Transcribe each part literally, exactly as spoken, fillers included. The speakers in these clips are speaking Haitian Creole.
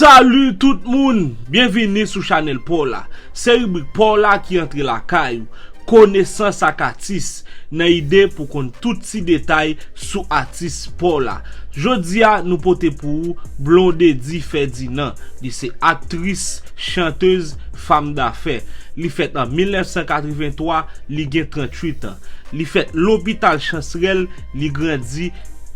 Salut tout moun! Byenvini sou chanèl pa w la. Se ribrik pa w la ki antre lakay ou. Konesans ak atis, nan ide pou konn tout ti detay sou atis pa w la. Jodi a, nou pote pou ou Blondedy Ferdinand. Li se aktris, chantez, fanm dafè. Li fèt an mil nèf san katrevenntwa, li gen tranntuit an. Li fèt Lopital Chansrèl, li grandi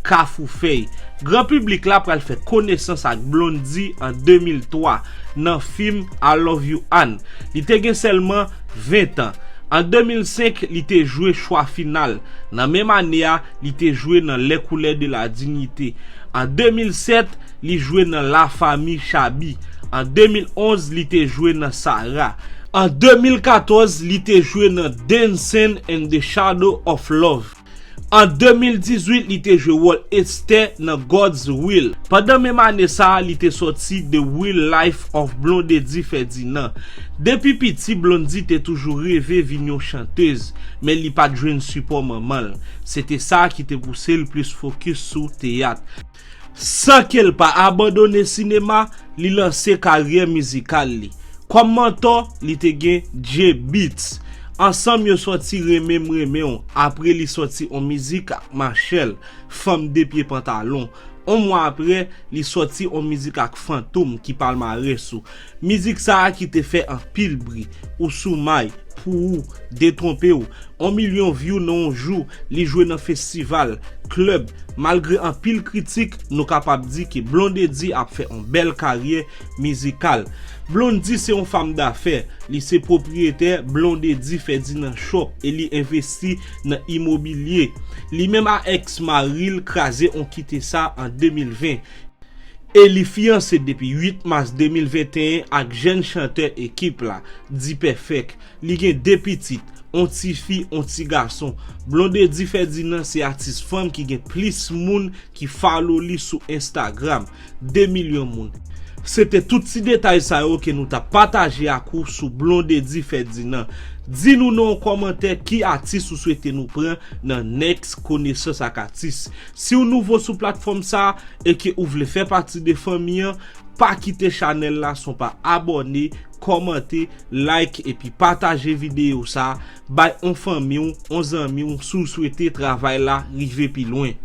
Kafou Fèy. Gran piblik la pral fè konesans ak Blondedy an de mil twa nan fim I Love You Ann. Li te gen sèlman ven tan. An de mil senk, li te jwe Chwa Final. Nan menm ane a, li te jwe nan Les Couleurs de la Dignité. An de mil sèt, li jwe nan La Famille Chabi. An de mil onz, li te jwe nan Sara. An de mil katòz, li te jwe nan Dancing in the Shadow of Love. An de mil dizuit, li te jwe wòl Esther nan God's Will. Pandan menm ane sa a, li te sòti The Real Life of Blondedy Ferdinand. Depi piti, Blondedy te toujou reve vin yon chantez, men li pa t jwenn sipò manman l. Se te sa ki te pouse l plis fokis sou teyat. San ke l pa abandone sinema, li lanse karyè mizikal li. Kòm mantò, li te gen Jay Beatz. Ansanm yo sòti Renmen m renmen w. Apre li sòti on mizik ak Machel, Fanm de pye pantalon. On mwa apre, li sòti on mizik ak Fantom ki palmarès ou. Mizik sa a ki te fè anpil bri. Ou sou may, pou ou, detwonpe w. On milyon view nan on jou, li jwe nan festival, klèb. Malgre anpil kritik, nou kapab di ke Blondedy ap fè on bèl karyè mizikal. Blondedy se on fanm dafè, li se pwopriyetè Blondedy Ferdinand Shop e li envesti nan imobilye. Li menm a èks mari l kraze on kite sa an de mil ven. E li fiyanse depi uit mas de mil venteyen ak jèn chantè ekip la, D-Perfect. Li gen de pitit, on tifi, on ti gason. Blondedy Ferdinand se atis fanm ki gen plis moun ki follow li sou Instagram, de milyon moun. Se te tout ti detay sa yo ke nou t ap pataje ak ou sou Blondedy Ferdinand. Di nou nan yon kòmantè ki atis ou swete nou pran nan next Konesans ak Atis. Si w nouvo sou platfòm sa a e ke ou vle fè pati de fanmi an, pa kite chanèl la san w pa abòne, kòmante, like epi pataje videyo sa a, bay on fanmi w, on zanmi w si w swete travay la rive pi lwen.